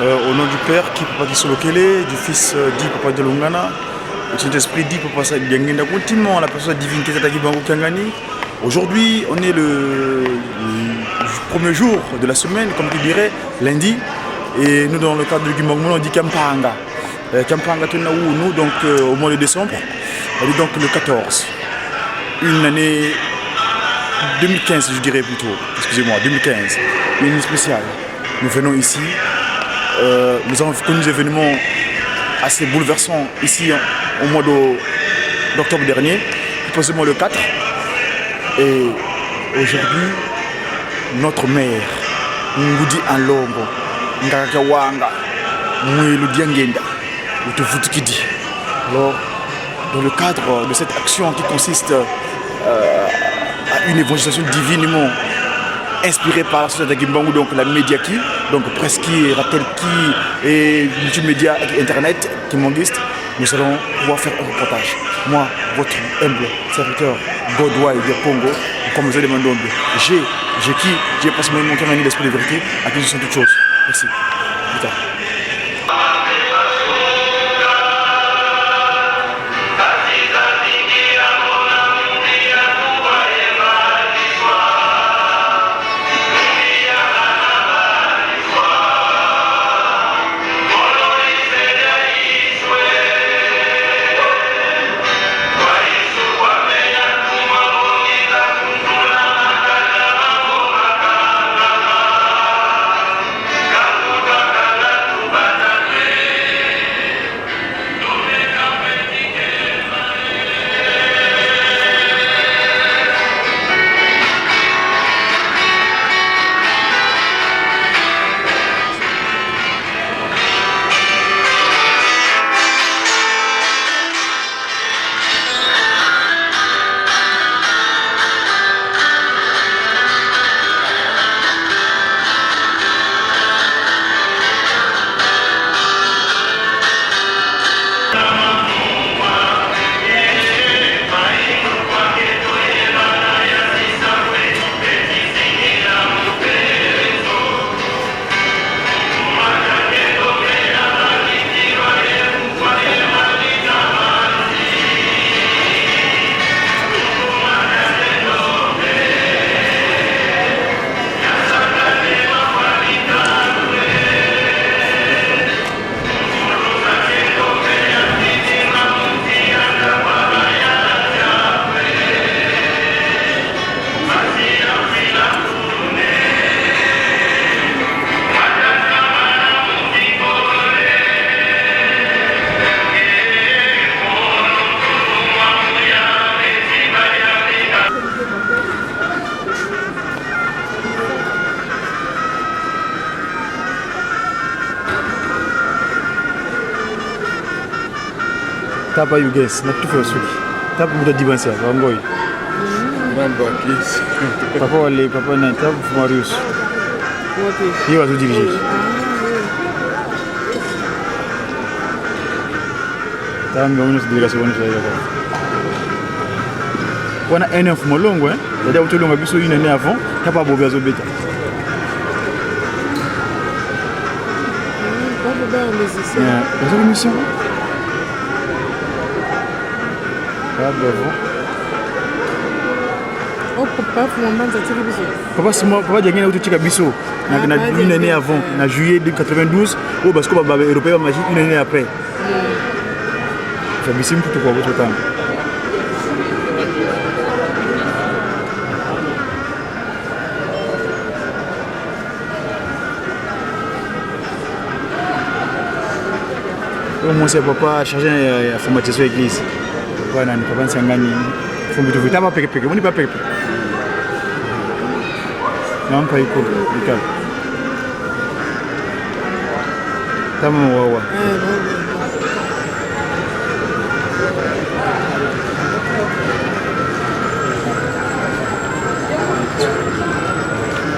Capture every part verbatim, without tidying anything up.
Euh, au nom du Père, qui Papa Kisolokele, du Fils, euh, dit Papa Dialungana, du Saint-Esprit, dit Papa Sa-, Diangienda, continuellement la personne divine qui est à Kimbangu Kiangani. Aujourd'hui, on est le, le premier jour de la semaine, comme tu dirais, lundi, et nous, dans le cadre du Kimbangu, on dit Kiampanga. Euh, Kiampanga, tu nous, donc, euh, au mois de décembre, on est donc le quatorze. Une année deux mille quinze, je dirais plutôt, excusez-moi, deux mille quinze, une année spéciale. Nous venons ici, euh, nous avons connu des événements assez bouleversants ici, hein, au mois de, d'octobre dernier, plus précisément le quatre. Et aujourd'hui, notre maire, Ngudi a Nlongo, Ngaka Kiawanga, Mwelu Diangienda, utuvutukidi. Alors, dans le cadre de cette action qui consiste, euh, à une évangélisation divinement inspirée par la société Kimbangu, donc la Médiaki, donc Presqu'île, Ratelki et multimédia et Internet kimbanguiste, nous allons pouvoir faire un reportage. Moi, votre humble serviteur, Godway de Congo, comme vous allez m'entendre. J'ai, j'ai qui, j'ai passé mon temps dans l'esprit de vérité, à qui je suis toute chose. Merci. Putain. Tapa Yuges, na tufa suki. Tapa muta dibansia, wangoi. Grand Bakis. Papa Wale, papa na, tapa Marius. Wapi? Yeye wazo dirige. Ah, oui. Tamba munu délégation wana ya kwa. Wana ene mfumu longo, hein? C'est-à-dire, utulonga biso une année avant, tapa bobe azo beta. Mm, pas bobe un musicien. Yeah. Dans une émission. Ah, bravo. Oh, papa, faut maman, ça tire biso. Papa, c'est moi, papa, j'ai gagné un autre truc à biso. Na, ah, na, pas une année avant, na juillet de quatre-vingt-douze, oh, parce que, bah, bah, Européen, bah, une année après. Fa bisi mputu kwa kututanga. Oyo mwasi ya papa chargé ya, ya informatisation ya église. Papa nani, papa Nsangani. Fumbi tu vita ba peke peke, muni ba peke peke. Na mpa iko, ikala. Tama wawa. Eh, bon, bon.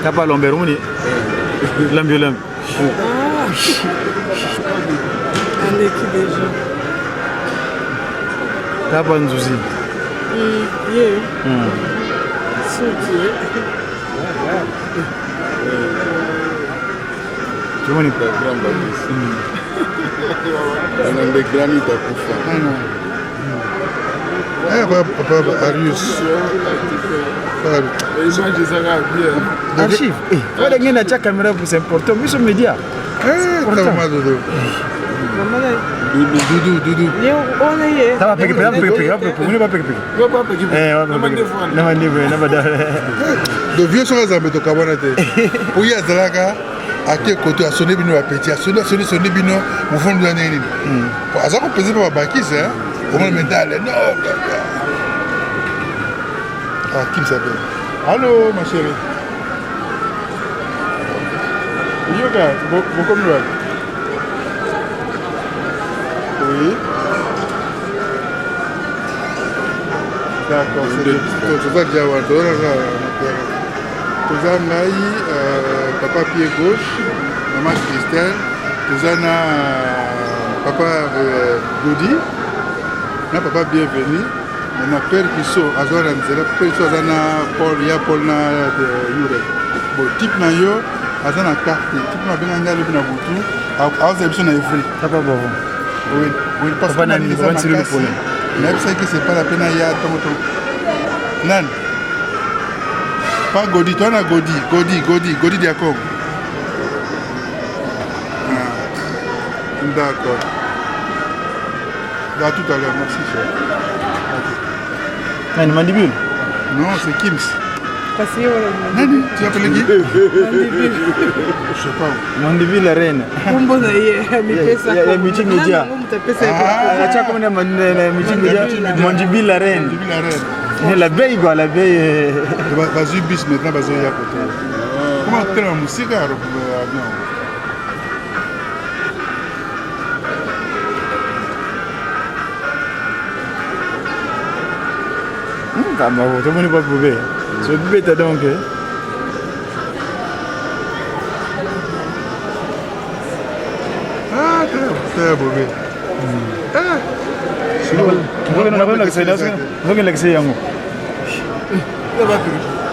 Tapa lombe rumuni. Lambi lambi. Ah. Aleki déjà. Tapa nzuzi. Mm, ye. Mm. Suki. Tomoni? Ba grand Bakis. Bana nde grand ita kufa. Eh, papa, papa Arius. Papa Arius. Les gens disent ça va bien. Archive. Eh, faut que ngenda tia caméra pour c'est important. Miso média. Eh, important. Tama Doudou. Mama na Doudou, Doudou, Doudou. Yo, on est. Tama peke peke, peke peke, peke peke. Muni ba peke peke. Yo, ba peke peke. Eh, ba peke peke. Na mande fwana. Na mande fwana, na bada. Donc, vieux soki azambe tokabwana te. Oyo azalaka, ake koto, asone bino ba petit, asone, asone, asone bino, vous fondez l'année nini? Hmm. Bon, aza ko peser pa ba Bakis, hein. Au moins, mental, non. Ah, qui me s'appelle? Allô, ma chérie. Yoga, vous, vous comme nous. Oui. D'accord, c'est bien. Toza déjà, ouais, toza, toza ngai, euh, papa pied gauche, maman Christelle, toza na, euh, papa, euh, Gaudi, na papa Bienvenu, na père Kiso, aza na nzela, père Kiso aza na Paul, ya Paul na, euh, Yure. Bon, type na yo, aza na carte, type na benga ngai lobi na butu, a-, aza biso na Evry. Papa Bobo. Oui, oui, parce que papa nani, nani, papa Nsilulu makasi. Pole. Mais ça que c'est pas la peine ya tongo tongo. Nani? Pas Godi, toi na Godi, Godi, Godi, Godi Diakong. Ah, d'accord. À tout à l'heure, merci cher. Ok. Nani, Mandibule? Non, c'est Kims. Kasi ye wana Nani? Tu appelles qui? Mandibule. Je sais pas. Mandibule Arena. Kombo na ye, ya mipesa ya, ya, ya kombo. Multimédia. Nani yango moto apesa ye? Ah. Atia kombo na man-, na, na multimédia. Multimédia. Mandibule Arena. Mandibule Arena. Eh, la veille, quoi, la veille, eh. Ba-, bazwi bus maintenant, bazoya kote. Comment tellement musique à avion? Hmm, kama vo, tomoni ba bube. So beta donc, eh. Ah, très, très bube. Hmm. Ah. Siko. Ngolo na ngolo na kisaidia, ngolo na kisaidia yango.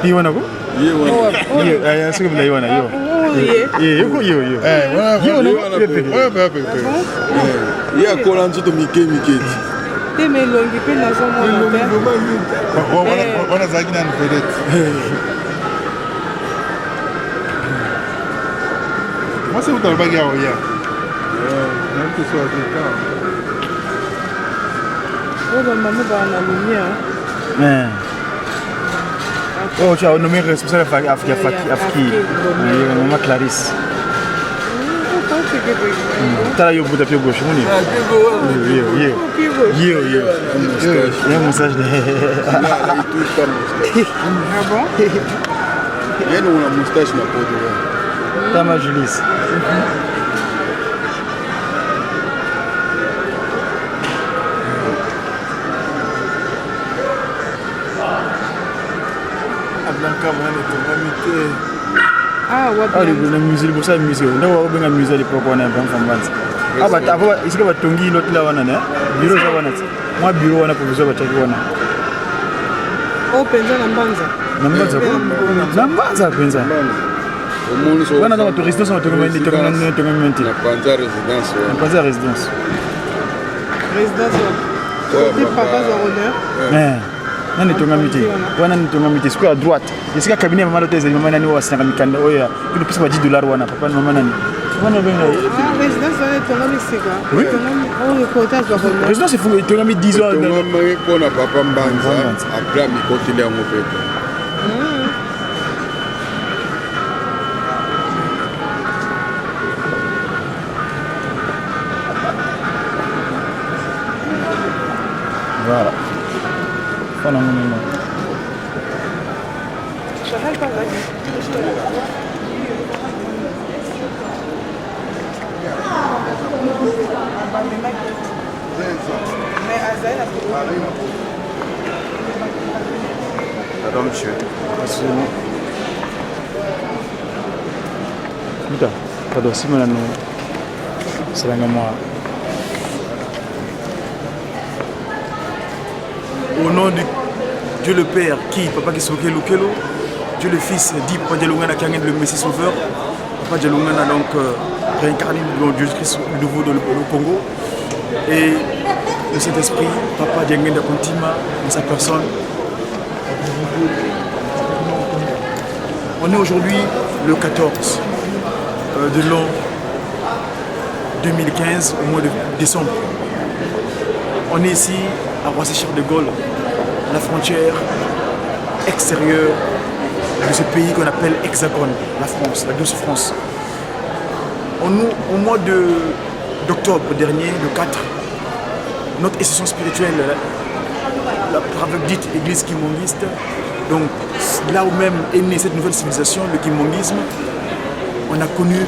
Iwana ko? Ye wana. Ye, ah, ya, siko bila ye wana, yo. Ah, oh, ye. Ye, yo ko, yo, yo. Eh, wana, ye wana, wana, ye pe. Wana pe, pe, pe. Ah bon? Eh, ye akola nzoto mike, mike ti. Te, mais elongi pe nazomona te. Elongi vraiment ye. Wa-, wa-, wana, eh, wana azalaki nani vedette? Moi, c'est où t'as le bagage, ya. Eh, même que ce soit du temps. Oh, ba mama ba na lumière. Eh. Oh, tu as nommé responsable Af-, Af-, Af-, Af-, Afki. Afki, bon. Eh, Maman Clarisse. Mm, pourquoi tu es gay? Mm. Tala yo buta pied gauche, moni. Ah, pied gauche, ouais. Yo, yo, yo. Oh, pied gauche. Yo, yo. Moustache. Yo, moustache. Non, il touche pas moustache. Ah bon? Yeye una moustache na poto, ouais. Tama Julius. Ablanka, mwana neto, mamite. Ah, wa bien. Ah, le, le musée, le musée, le musée. Nda wa benga musée à l'époque, wana, banfa mbanza. Ah, ba, avant, ici, batongi l'autre là, wana, ne? Bureau, ça, wana. Mwa bureau wana provisoire batiaki wana. Oh, penza na mbanza. Na mbanza ko? Eh, na mbanza. Na mbanza penza. Mbanza. Omoni so wana na bato résidence, bato kama nde, résidence. Tokama nde, tokama nde. Na mbanza résidence, ouais. Na mbanza résidence. Résidence, ouais. Ouais, côté papa, papa za honneur. Eh. Nani tongami te? Wana nani tongami te? Sikoyo à droite. Esika cabinet ya mama Lota ezali, mama nani oyo asinaka mikanda oyo ya, kutu pesa ba dix dollars wana, papa na mama nani? Wana obenga ye? Ah, résidence wana etongami sika. Oui. Etongami, oh, le côté azwa honneur. Résidence efunga, etongami dix ans. Etongami mpo na papa Mbanza, Mbanza. Après amikoteli yango mpe. Mm. Voilà. Fana mwana. Pardon, monsieur. Merci. Putain, pardon, si maintenant nous, c'est la mémoire. Au nom de Dieu le Père, qui, Papa Kisoke Lukelo, Dieu le Fils, dit Papa Dialungana Kiangende, le Messie Sauveur, Papa Dialungana, donc, euh, réincarné dans Jésus-Christ, le nouveau dans le, le Congo. Et le Saint-Esprit, Papa Diangienda Kuntima, en sa personne. On est aujourd'hui le quatorze, euh, de l'an deux mille quinze, au mois de décembre. On est ici à Roissy-Charles de Gaulle, la frontière extérieure de ce pays qu'on appelle Hexagone, la France, la douce France. On nous, au mois de, d'octobre dernier, le quatre, notre institution spirituelle, la, la, la dite Église kimbanguiste, donc là où même est née cette nouvelle civilisation, le kimbanguisme, on a connu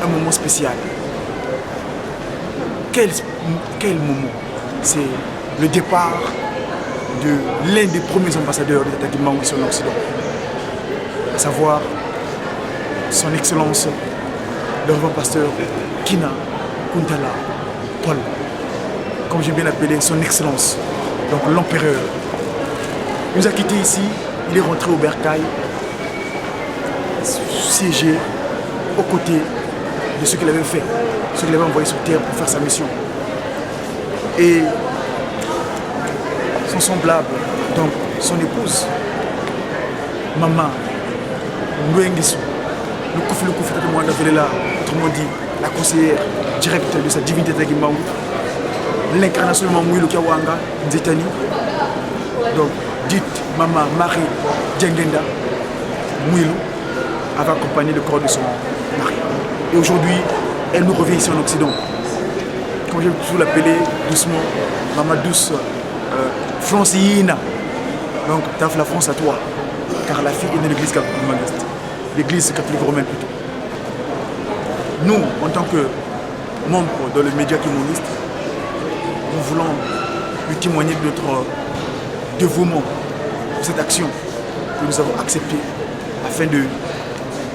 un moment spécial. Quel, quel moment? C'est le départ de l'un des premiers ambassadeurs de Tata Kimbangu sur l'Occident, à savoir son Excellence le Révérend Pasteur Kina Kuntala Paul, comme j'ai bien appelé son Excellence, donc l'Empereur. Il nous a quittés ici, il est rentré au bercail, siéger aux côtés de ceux qu'il avait fait, ceux qu'il avait envoyés sur terre pour faire sa mission. Et son semblable, donc son épouse, Maman Ndwengisu Lukufi Lukufi Tata Muanda Velela, autrement dit la conseillère directe de sa divinité Tata Kimbangu, l'incarnation de Mama Mwilu Kiawanga Nzetani, donc dite Maman Marie Diangienda Mwilu, avait accompagné le corps de son mari. Et aujourd'hui, elle nous revient ici en Occident. Comme j'aime toujours l'appeler doucement, Maman Douce, euh, Francina. Donc, Taf, la France à toi, car la fille est de l'église catholique, l'église catholique romaine plutôt. Nous, en tant que membres dans le média kimbanguiste, nous voulons lui témoigner de notre dévouement pour cette action que nous avons acceptée afin de,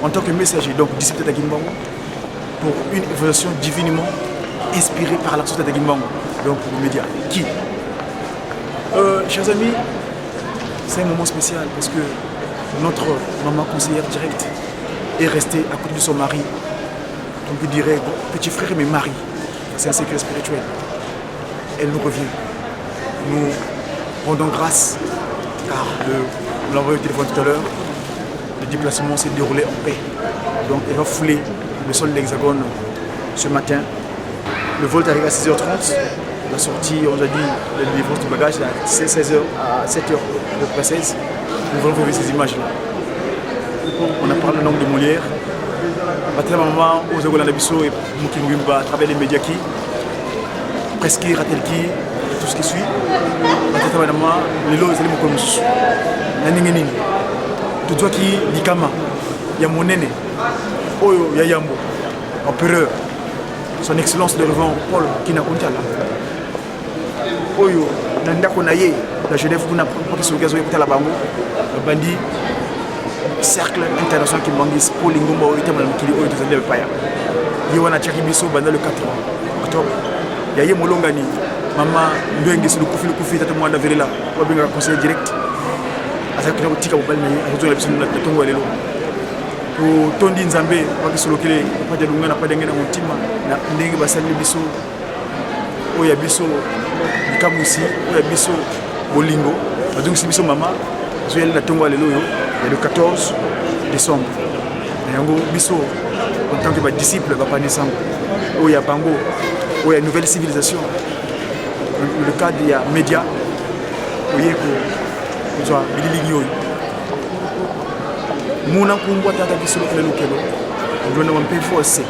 en tant que messager, donc disciple de Tata Kimbangu, pour une évolution divinement inspirée par l'action de Tata Kimbangu, donc le média. Qui, euh, chers amis, c'est un moment spécial parce que notre maman conseillère directe est restée à côté de son mari. On peut dire, bon, petit frère, mais mari, c'est un secret spirituel. Elle nous revient. Nous rendons grâce, car le, nous l'avons eu au téléphone tout à l'heure, le déplacement s'est déroulé en paix. Donc, elle va fouler le sol de l'Hexagone ce matin. Le vol est arrivé à six heures trente. La sortie, on nous a dit, la délivrance du bagage, c'est seize heures, à sept heures, à peu près seize. Nous voulons faire ces images-là. On a parlé donc de Molière. Batata, bamama oyo bazolanda biso mokili mobimba à travers les médias, qui, presse, qui, RTL, qui, tout ce qui suit. Batata, bamama, lelo ezali mokolo mosusu. Na ndenge nini? Tozwaki likama ya monene oyo ya yambo, empereur, son excellence le Révérend Paul Kina Kuntala, oyo na ndako na ye na Genève, kuna mpo kisoloki azoya kotala bango, babandi Cercle International Kimbanguiste mpo lingomba oyo etambula na mokili oyo tozali na bapaya. Ye wana atiaki biso banda le quatre octobre. Ya ye molongani, mama Ndwengisu Lukufi Lukufi, tata Muanda Velela, oyo babengaka conseiller direct, azali kaka kotika mobali na ye, azozongela biso na, na ntongo ya lelo. Totondi Nzambe, mpo kisolokele, Papa Dialungana, Papa Diangienda Kuntima, na ndenge basaleli biso, oyo ya biso likamwisi, oyo ya biso bolingo. Bazongisi biso mama, azoya na ntongo ya lelo oyo, ya le quatorze décembre. Na yango biso, en tant que ba disciples, bapani sango, oyo ya bango, oyo ya nouvelle civilisation, le cadre ya média, oye ko-, kozwa bililingi oyo. Muna nkumbu a Tata Kisolokele Lukelo, Nzona wa Mpeve wa Se,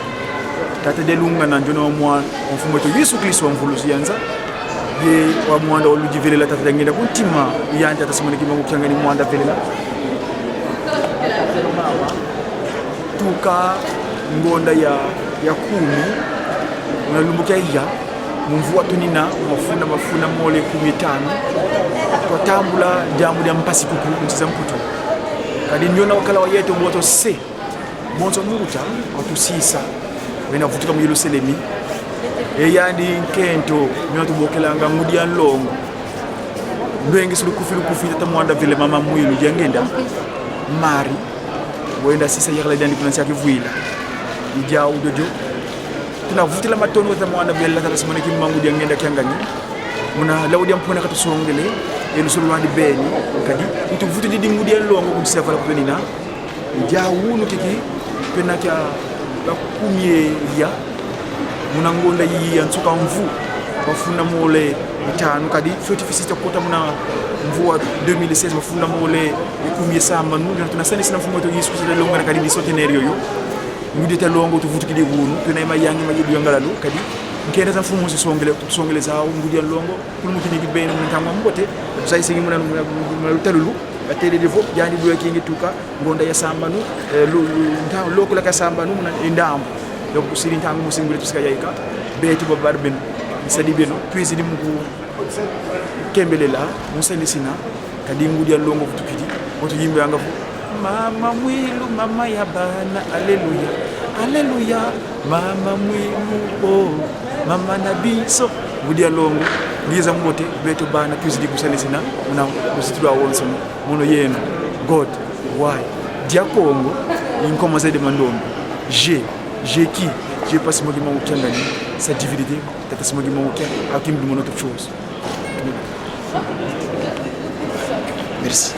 Tata Dialungana, Nzona wa Mwa-, wa Mfumu eto Yesu Kristo wa Mvuluzi ya Nza, ye wa Mwanda wa Ludi Velela, Tata Diangienda Kuntima, yandi Tata Simoni Kimbangu Kiangani Mwanda Velela. Tuka ngonda ya, ya kumi, na lumbu kia iya, mu mvu wa tunina, mafunda, mafunda mole kumi ye tanu, twatambula diambu dia mpasi kuku mu nsi za Mputu. Kadi ndiona wakala wa yeto mboto se, bonso mbuta watusisa, wenda vutuka mu Yerusalemi. E yandi nkento, ndiona tubokelanga ngudi ya nlongo. Ndwengisu Lukufi Lukufi, tata Mwanda Velela, mama Mwilu Diangienda, Marie, wenda sisa yakala diandi kuna nsi ya kivwila. Diau diodio. Tuna vutula matondo kwa Tata, Mwana, Bwela, Tata Simoni Kimbangu dia Ngienda Kiangani. Muna lau dia mpuna katusongele, e luzolo lwandi beni, kadi utuvutudidi ngudi ya nlongo kunsi ya vala kupenina. Diau unu kiki, pena kia bakumi ye ya, muna ngonda yi ya nsuka mvu, bafunda mole itanu, kadi fioti fisi tia kota muna mvu wa deux mille seize, bafunda mole ikumi ye sambanu, na tuna sandisina mfumu wetu Yesu Kristo longa na kadi bicentenaire yoyo. Ngudi ya longo tuvutukidi unu, tuna ye mayangi ma yulu ya ngalalo, kadi nkenda za mfumu zisongele, tusongele zau, ngudi ya longo, kulumuki ni kibeni, muna ntangu ya mbote, tusaisiki muna, muna, muna lutalulu, atele devo, yani dua kingi tuka, ngonda ya sambanu, eh, lu, lu, nta-, lokula ka sambanu, muna ndambu. Donc, kusiri ntangu musi ngudi tusika yaika, betu babari beno, nsadi beno, twizidi mu ku-, kembelela, mu sandisina, kadi ngudi ya longo vutukidi, muntu yimba yanga vo: Mama mwilu, mama ya bana, aleluya, aleluya, mama mwilu, oh, mama na biso. Ngudi ya longo, ngiza mbote, betu bana, twizidi ku sandisina, muna, mu situ lwawonso, mono yeno, God, why? Dia Kongo, i nkoma zede mandombe. Je, je qui? Je pas Simon Kimbangu Kiangani, sa divinité, Tata Simon Kimbangu Kia, Hakim du Mono, toute chose. Merci.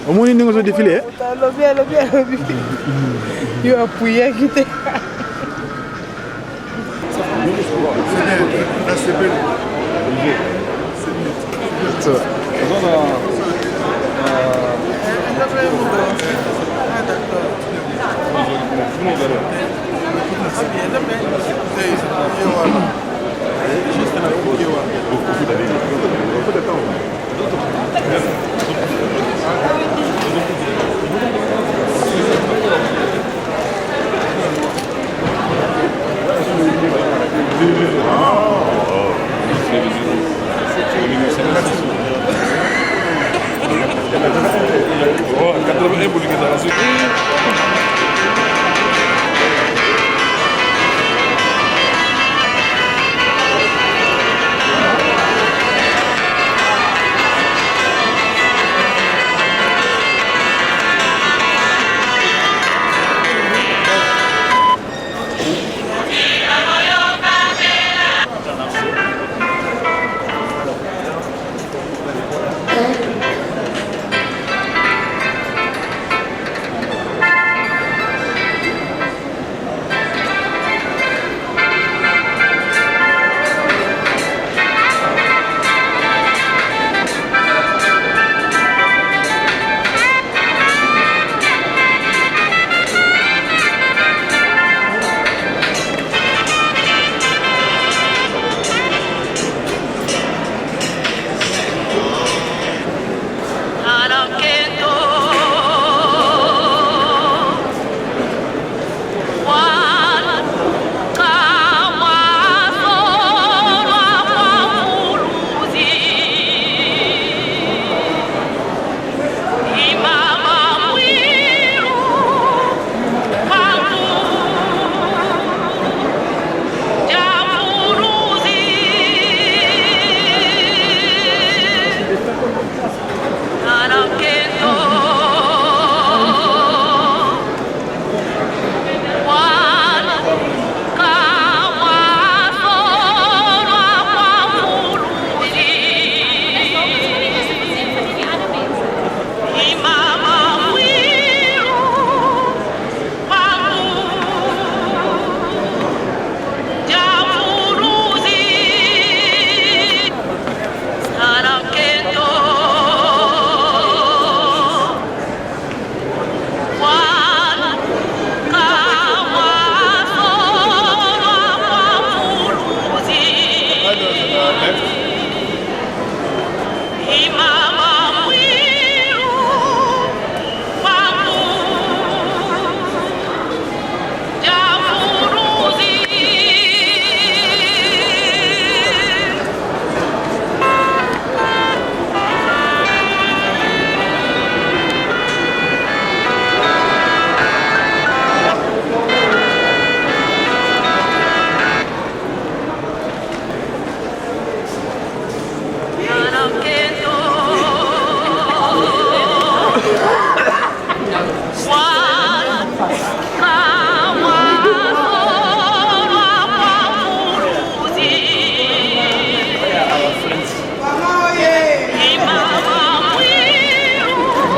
Omoni ndenge ozo défilé, eh? Alobi, alobi, alobi. Yo appuya kite. Ça va.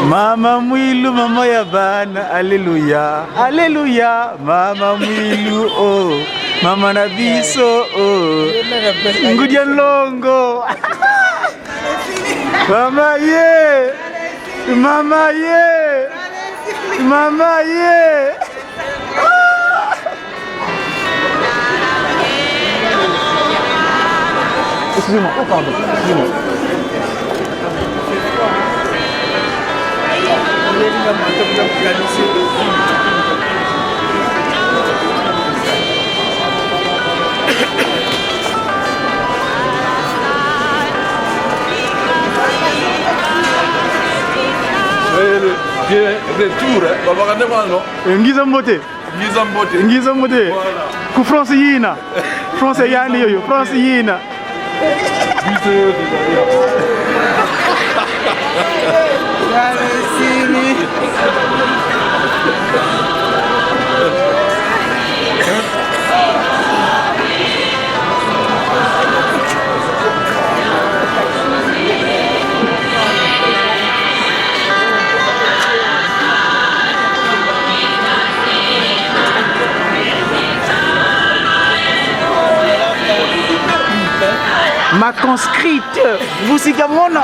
Mama Mwilu, mama ya bana, alléluia, alléluia. Mama Mwilu, oh, mama na biso, oh. Ngudi ya Nlongo. Mama ye, mama ye, mama ye. Excusez-moi, oh pardon, excusez-moi. Eh, le, bien, retour, hein. Baba, quand même, non? Eh, ngiza mbote. Ngiza mbote. Ngiza mbote. Voilà. Ku France yina. France yandi yoyo, France yina. Ma conscrite, vous, c'est mon nom.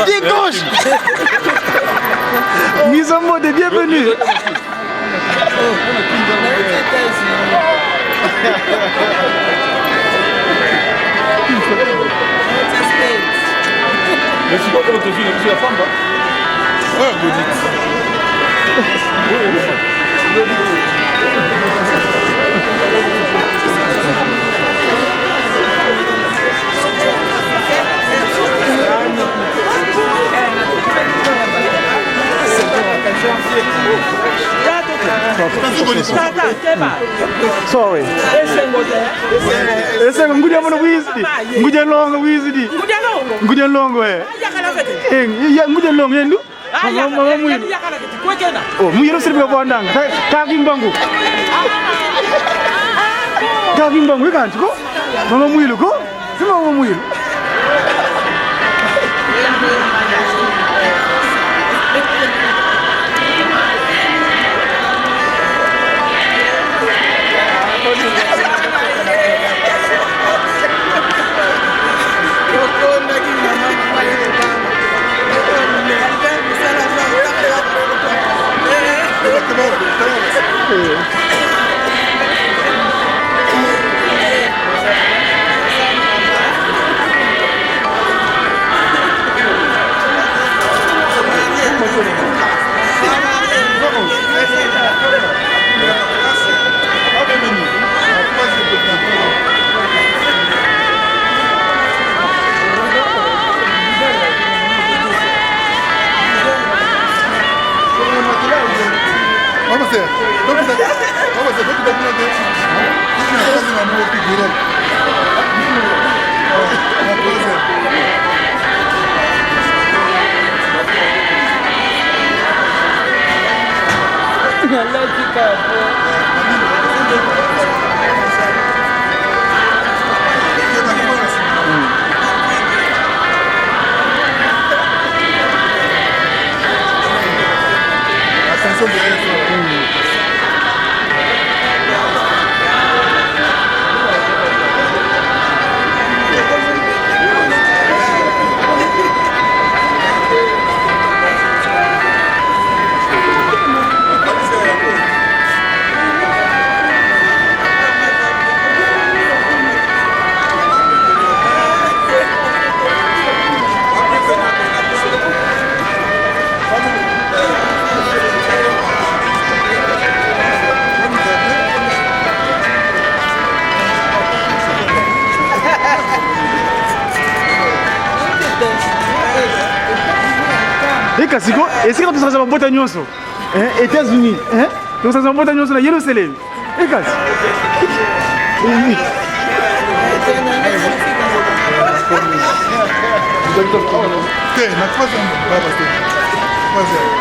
Pied gauche. Ngiza mbote, bienvenue. Mais c'est quoi comme autofil? C'est la femme, là? Ouais, vous dites. Sorry. Esengo, ngudi ya mono wizidi. Ngudi ya Nlongo wizidi. Ngudi ya Nlongo, eh. Eh, ya, ngudi ya Nlongo, yendu? Mama, mama Mwilu. Oh, Mwilu siri kwa bwandanga. Ka, ka kimbangu. Ka kimbangu, ikanti ko? Mama Mwilu ko? Si mama Mwilu. Vamos ver. Vamos ver. Vamos ver. Vamos ver. E kasi ko, esika tosangisaka mabota nyonso, eh, États-Unis, eh? Tosangisaka mabota nyonso na Yerusalemi. E kasi. Te, na troisième, là, parce que troisième.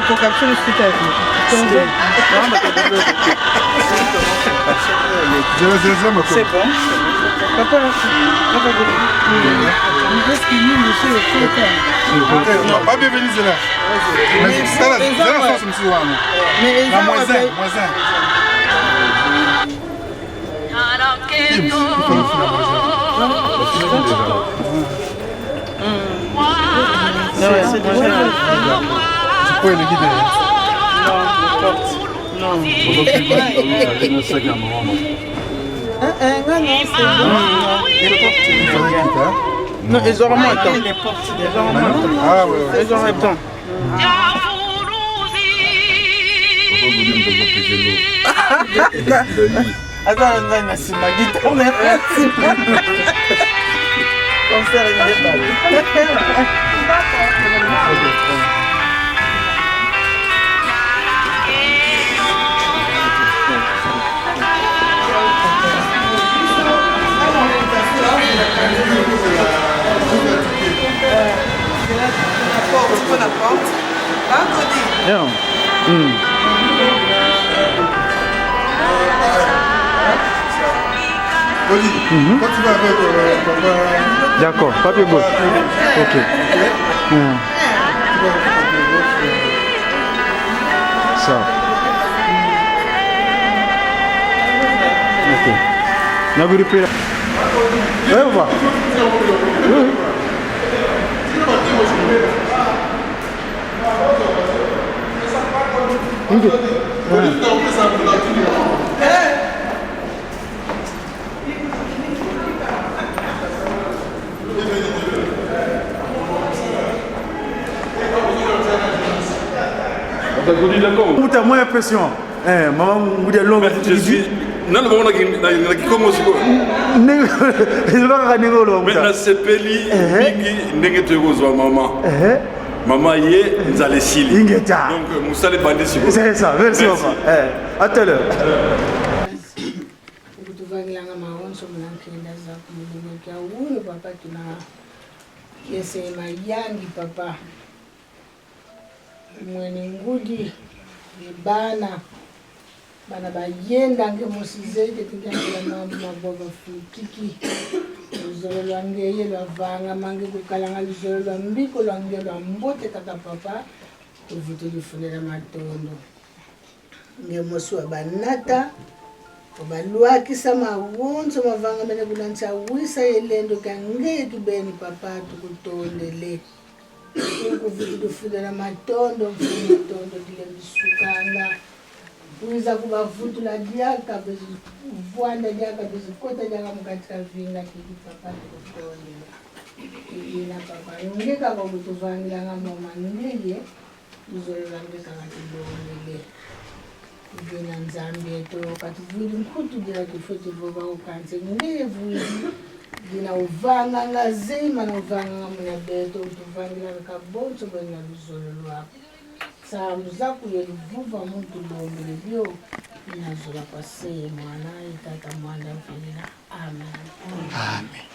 Coca, tu le suis avec moi. Zéro, zéro, zéro, ma C'est bon. Papa, papa, il reste que nous, monsieur le président. Non, pas bienvenue, c'est là. Mais c'est là, c'est là, c'est là, c'est là. Mais ils ont moins un, moins un. Tips, il faut le faire, moins un. Non, c'est déjà. C'est quoi, il est guidé, hein? Non, n'importe. Non. Hein, hein, non, non, c'est bon. Il faut quitter, hein? Non, ils auront moins de temps. Ils auront moins de temps. Ah, ouais, ouais. Ils auront le temps. Aza na ngai na nsima, guitare na ngai na nsima. Concert est début. Yeah. Mm. Oli, quand tu vas avec, euh, papa. D'accord, papier gauche. Ok. Hmm. Ça. Ok. On a vu le prix là. Ouais, on va. Oui, oui. Ok. Ouais. Mbuta, mon impression. Eh, mama, ngudi ya longa. Mais je suis, na, na, na, na, na Kikongo sikoyo. Ne, ezalaka kaka ndenge oloba, mais mbuta. Nasepeli, ehe, mingi ndenge toye kozwa mama. Ehe. Mama ye, nzala esili. Ingeta. Donc, euh, mosala ebandi sikoyo. C'est ça, merci, merci, papa. Eh, à tout à l'heure. Ukutuvangilanga mawonso muna nkenda zaku mu lumbu kia wunu, papa, tuna kiese mayangi, papa. Mwene ngudi, ye bana, bana bayenda nge mosi zeke, tingia kila mambu mabova fikiki. Luzolo lwa ngeye lwavangama nge kukalanga luzolo lwa mbiko lwa nge lwa mbote kaka, papa. Tuvutudi fundila matondo. Nge mosi wabanata, wabalwakisa mawonso mavangamene kuna nsi a wisa ye lendo kia ngeye kibeni, papa, tukutondele. Tukuvutudi fundila matondo, mfumu, matondo dilendi sukanga. Wiza kubavutula diaka, bezi vwanda diaka, bezi kota diaka mu kati kia vinga kiki, papa, tukutondele. Idina, papa, nge kaka ukutuvangilanga mama, ngeye. Luzolo lwa nge kaka tulongele. Idina Nzambi eto, katuvwidi nkutu dina tufweti vova o kansi ngeye vwidi. Dina uvanganga zeye mana uvanganga muna beto, utuvangilanga ka bonso bwena luzolo lwaku. Nsambu zaku ye luvuvamu tulombele dio, dina zola kwa se ye Mwana, ye Tata Mwanda Mvila. Amen. Amen.